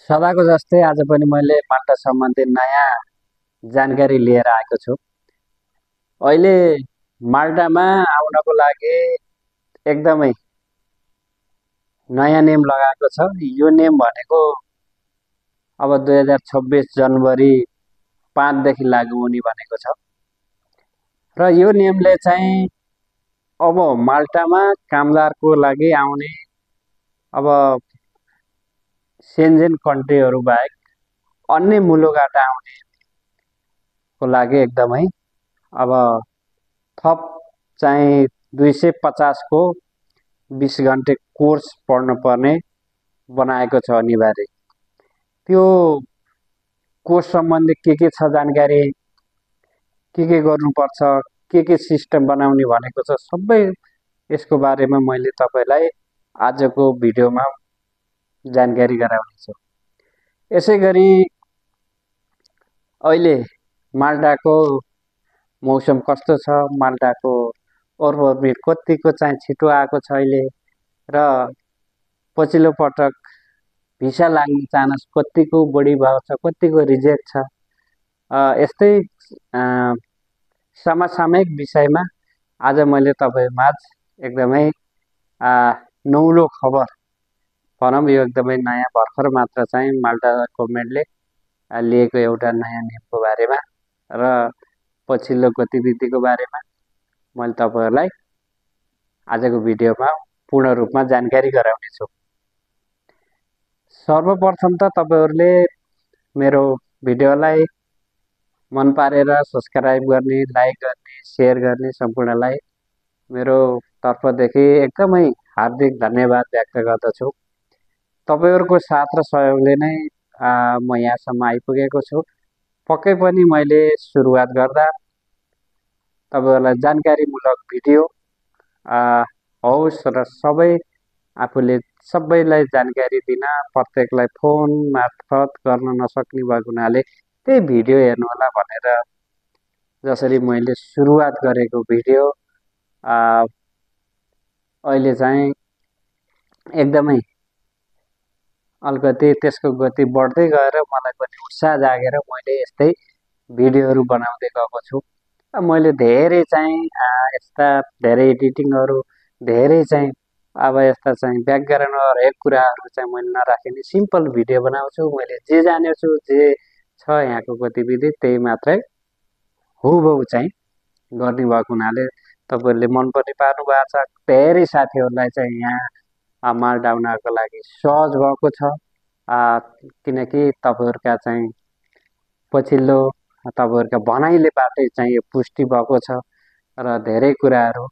सदाको जस्तै आज पनि मैले माल्टा सम्बन्धी नयाँ जानकारी लिएर आएको छु। अहिले माल्टामा आउनको लागि एकदमै नयाँ नेम लगाएको छ। यो नेम भनेको अब 2026 जनवरी 5 देखि लागू हुने भनेको छ। र यो नेमले चाहिँ अब माल्टामा कामदारको लागि आउने अब सेन्जेन कन्ट्रीहरू बाहेक अन्य मुलुकबाट आउनेको लागि एकदमै अब थप चाहिँ 250 को 20 घन्टे कोर्स पढ्नुपर्ने बनाएको छ अनिवार्य। त्यो कोर्स सम्बन्धी के छ जानकारी, के गर्नुपर्छ, के सिस्टम बनाउने भनेको छ, सबै यसको बारेमा मैले तपाईलाई आजको भिडियोमा जानकारी गराउनेछु। यसैगरी अहिले माल्टाको मौसम कस्तो छ, माल्टाको ओभरभिट कतिको चाहिँ छिटो आएको छ अहिले, र पछिल्लो पटक भिसा लाग्ने चान्स कतिको बढी भएको छ, कतिको रिजेक्ट छ, यस्तै समसामयिक विषयमा आज मैले तपाईमाझ एकदमै नौलो खबर भनौँ, यो एकदमै नयाँ भर्खर मात्र चाहिँ माल्टा गभर्मेन्टले लिएको एउटा नयाँ नियमको बारेमा र पछिल्लो गतिविधिको बारेमा मैले तपाईहरुलाई आजको भिडियोमा पूर्ण रूपमा जानकारी गराउनेछु। सर्वप्रथम त तपाईहरुले मेरो भिडियोलाई मन पारेर सब्स्क्राइब गर्ने, लाइक गर्ने, शेयर गर्ने सम्पूर्णलाई मेरो तर्फदेखि एकदमै हार्दिक धन्यवाद व्यक्त गर्दछु। तपाईहरुको साथ र सहयोगले नै म यहाँसम्म आइपुगेको छु। पक्कै पनि मैले सुरुवात गर्दा तपाईहरुलाई जानकारीमूलक भिडियो होस् र सबै आफूले सबैलाई जानकारी दिन प्रत्येकलाई फोन मार्फत गर्न नसक्ने भएको हुनाले त्यही भिडियो हेर्नु होला भनेर जसरी मैले सुरुवात गरेको भिडियो अहिले चाहिँ एकदमै अलिकति त्यसको गति बढ्दै गएर मलाई पनि उत्साह जागेर मैले यस्तै भिडियोहरू बनाउँदै गएको छु। मैले धेरै चाहिँ यस्ता धेरै एडिटिङहरू धेरै चाहिँ अब यस्ता चाहिँ ब्याकग्राउन्ड हरेक कुराहरू चाहिँ मैले नराखिने सिम्पल भिडियो बनाउँछु। मैले जे जानेछु, जे छ यहाँको गतिविधि त्यही मात्रै हुबहु चाहिँ गर्ने भएको हुनाले तपाईहरुले मन पनि पार्नु भएको छ। धेरै साथीहरुलाई चाहिँ यहाँ माल्टा आउनको लागि सहज भएको छ, किनकि तपाईहरुका चाहिँ पछिल्लो तपाईहरुका भनाइलेबाटै चाहिँ यो पुष्टि भएको छ र धेरै कुराहरू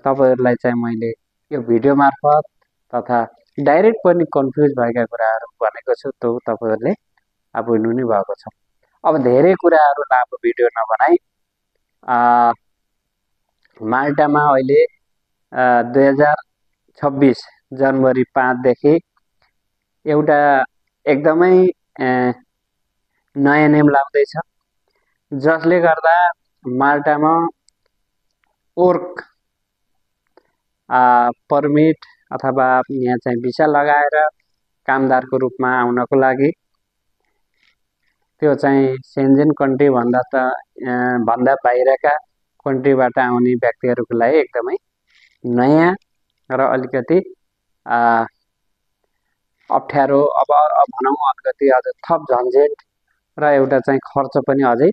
तपाईहरुलाई चाहिँ मैले यो भिडियो मार्फत तथा डाइरेक्ट पनि कन्फ्युज भएका कुराहरू भनेको छु, त्यो तपाईहरुले बुझ्नु नै भएको छ। अब धेरै कुराहरू लामो भिडियो नबनाई माल्टामा अहिले 2026 जनवरी 5 देखि एउटा एकदमै नयाँ नेम लाग्दैछ, जसले गर्दा माल्टामा वर्क परमिट अथवा यहाँ चाहिँ भिसा लगाएर कामदारको रूपमा आउनको लागि त्यो चाहिँ सेन्जेन कन्ट्री भन्दा बाहिरका कन्ट्रीबाट आउने व्यक्तिहरूको लागि एकदमै नयाँ र अलिकति अप्ठ्यारो अब भनौँ अलिकति अझ थप झन्झट र एउटा चाहिँ खर्च पनि अझै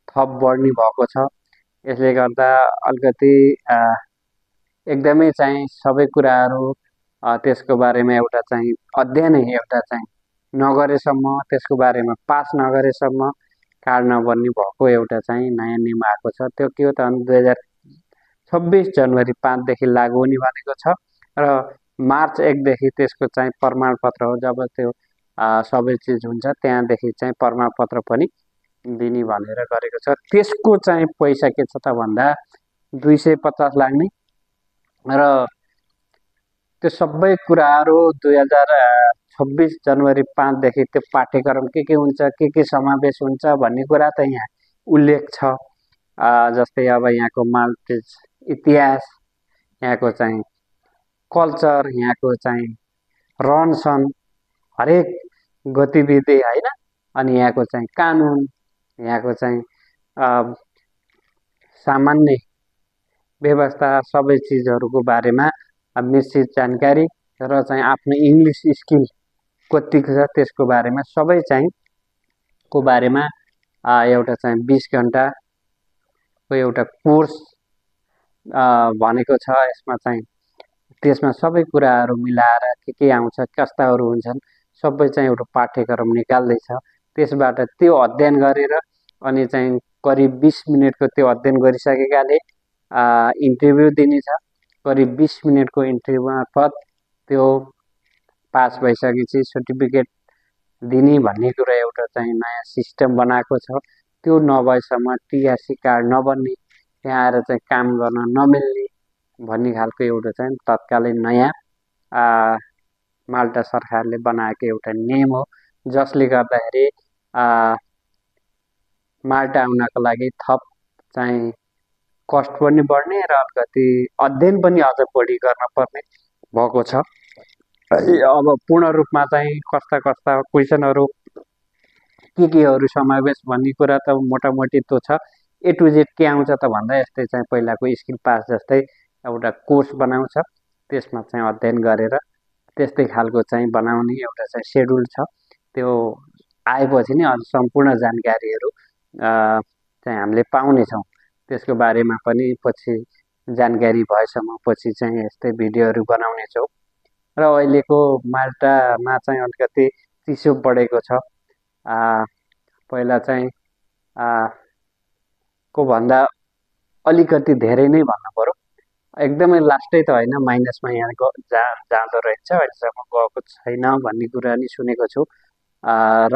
थप बढ्ने भएको छ। यसले गर्दा अलिकति एकदमै चाहिँ सबै कुराहरू त्यसको बारेमा एउटा चाहिँ अध्ययन एउटा चाहिँ नगरेसम्म, त्यसको बारेमा पास नगरेसम्म कार्ड नबन्ने भएको एउटा चाहिँ नयाँ नियम आएको छ। त्यो के हो त 2026 जनवरी 5 देखि लागू हुने भनेको छ र मार्च 1 देखि त्यसको चाहिँ प्रमाणपत्र हो, जब त्यो सबै चिज हुन्छ त्यहाँदेखि चाहिँ प्रमाणपत्र पनि दिने भनेर गरेको छ। त्यसको चाहिँ पैसा के छ त भन्दा 250 लाग्ने र त्यो सबै कुराहरू 2026 जनवरी 5 देखि त्यो पाठ्यक्रम के हुन्छ, के समावेश हुन्छ भन्ने कुरा त यहाँ उल्लेख छ। जस्तै अब यहाँको माल्टेज इतिहास, यहाँको चाहिँ कल्चर, यहाँको चाहिँ रहनसहन, हरेक गतिविधि होइन, अनि यहाँको चाहिँ कानुन, यहाँको चाहिँ सामान्य व्यवस्था सबै चिजहरूको बारेमा निश्चित जानकारी र चाहिँ आफ्नो इङ्ग्लिस स्किल कतिको छ त्यसको बारेमा सबै चाहिँ को बारेमा एउटा चाहिँ 20 घन्टाको एउटा कोर्स भनेको छ। यसमा चाहिँ त्यसमा सबै कुराहरू मिलाएर के आउँछ, कस्ताहरू हुन्छन्, सबै चाहिँ एउटा पाठ्यक्रम निकाल्दैछ। त्यसबाट त्यो अध्ययन गरेर अनि चाहिँ करिब 20 मिनटको त्यो अध्ययन गरिसकेकाले इन्टरभ्यू दिने छ। करिब 20 मिनटको इन्टरभ्यू मार्फत त्यो पास भइसकेपछि सर्टिफिकेट दिने भन्ने कुरा एउटा चाहिँ नयाँ सिस्टम बनाएको छ। त्यो नभएसम्म टिआरसी कार्ड नबन्ने, त्यहाँ आएर चाहिँ काम गर्न नमिल्ने भन्ने खालको एउटा चाहिँ तत्कालीन नयाँ माल्टा सरकारले बनाएको एउटा नियम हो, जसले गर्दाखेरि माल्टा आउनको लागि थप चाहिँ कस्ट पनि बढ्ने र अलिकति अध्ययन पनि अझ बढी गर्न पर्ने भएको छ। अब पूर्ण रूपमा चाहिँ कस्ता कस्ता क्वेसनहरू केहरू समावेश भन्ने कुरा त मोटामोटी त्यो छ। ए टु जेड के आउँछ त भन्दा यस्तै चाहिँ पहिलाको स्किल पास जस्तै एउटा कोर्स बनाउँछ, त्यसमा चाहिँ अध्ययन गरेर त्यस्तै खालको चाहिँ बनाउने एउटा चाहिँ सेड्युल छ। त्यो आएपछि नै अझ सम्पूर्ण जानकारीहरू चाहिँ हामीले पाउनेछौँ। त्यसको बारेमा पनि पछि जानकारी भएसम्म पछि चाहिँ यस्तै भिडियोहरू बनाउनेछौँ। र अहिलेको माल्टामा चाहिँ अलिकति चिसो बढेको छ। पहिला चाहिँ को भन्दा अलिकति धेरै नै भन्नु पर्यो, एकदमै लास्टै त होइन, माइनसमा यहाँ जाँदो रहेछ। अहिलेसम्म गएको छैन भन्ने कुरा नि सुनेको छु। र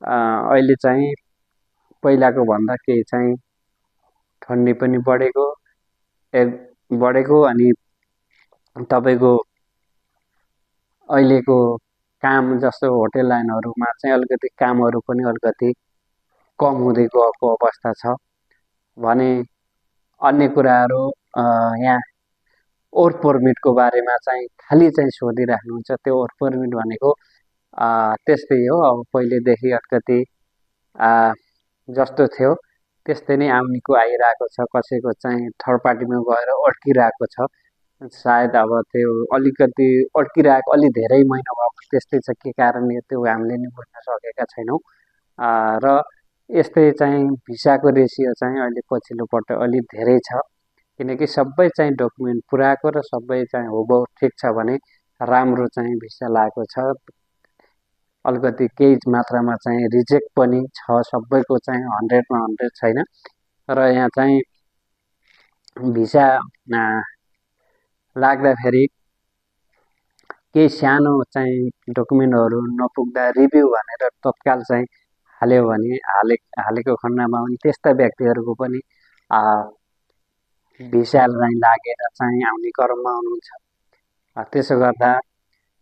अहिले चाहिँ पहिलाको भन्दा केही चाहिँ ठन्डी पनि बढेको अनि तपाईँको अहिलेको काम जस्तो होटेल लाइनहरूमा चाहिँ अलिकति कामहरू पनि अलिकति कम हुँदै गएको अवस्था छ भने अन्य कुराहरू यहाँ वर्क पर्मिटको बारेमा चाहिँ खालि चाहिँ सोधिराख्नुहुन्छ। त्यो वर्क पर्मिट भनेको त्यस्तै हो, अब पहिलेदेखि अलिकति जस्तो थियो त्यस्तै नै आउनेको आइरहेको छ। कसैको चाहिँ थर्ड पार्टीमा गएर अड्किरहेको छ, सायद अब त्यो अलिकति अड्किरहेको अलि धेरै महिना भएको त्यस्तै छ। के कारणले त्यो हामीले नि बुझ्न सकेका छैनौँ। र यस्तै चाहिँ भिसाको रेसियो चाहिँ अहिले पछिल्लो पल्ट अलिक धेरै छ, किनकि सबै चाहिँ डकुमेन्ट पुऱ्याएको र सबै चाहिँ हुबहु ठिक छ भने राम्रो चाहिँ भिसा लागेको छ। अलिकति केही मात्रामा चाहिँ रिजेक्ट पनि छ, सबैको चाहिँ 100मा 100 छैन। र यहाँ चाहिँ भिसा लाग्दाखेरि केही सानो चाहिँ डकुमेन्टहरू नपुग्दा रिभ्यू भनेर तत्काल चाहिँ हाल्यो भने हालेको खण्डमा पनि त्यस्ता व्यक्तिहरूको पनि भिसालाई लागेर चाहिँ आउने क्रममा हुनुहुन्छ। त्यसो गर्दा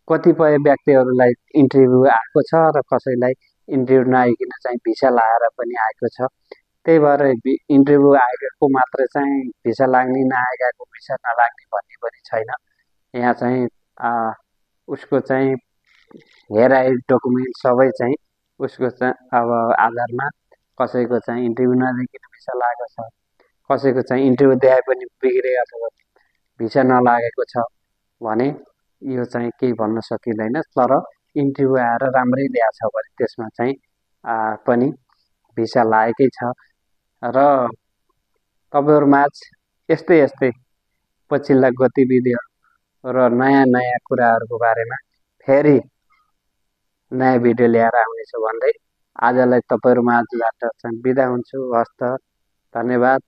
कतिपय व्यक्तिहरूलाई इन्टरभ्यू आएको छ र कसैलाई इन्टरभ्यू नआइकन चाहिँ भिसा लाएर पनि आएको छ। त्यही भएर इन्टरभ्यू आएको मात्र चाहिँ भिसा लाग्ने, नआएको भिसा नलाग्ने भन्ने पनि छैन। यहाँ चाहिँ उसको चाहिँ हेराइ डकुमेन्ट सबै चाहिँ उसको चाहिँ अब आधारमा कसैको चाहिँ इन्टरभ्यू नदिकन भिसा लागेको छ, कसैको चाहिँ इन्टरभ्यू दिए पनि बिग्रे अथवा भिसा नलागेको छ भने यो चाहिँ केही भन्न सकिँदैन। तर इन्टरभ्यू आएर राम्रै ल्याएको छ भने त्यसमा चाहिँ पनि भिसा लागेकै छ। र तपाईँहरूमाझ यस्तै पछिल्ला गतिविधिहरू र नयाँ कुराहरूको बारेमा फेरि नयाँ भिडियो ल्याएर आउनेछु भन्दै आजलाई तपाईँहरूमाझबाट चाहिँ बिदा हुन्छु। हस्त, धन्यवाद।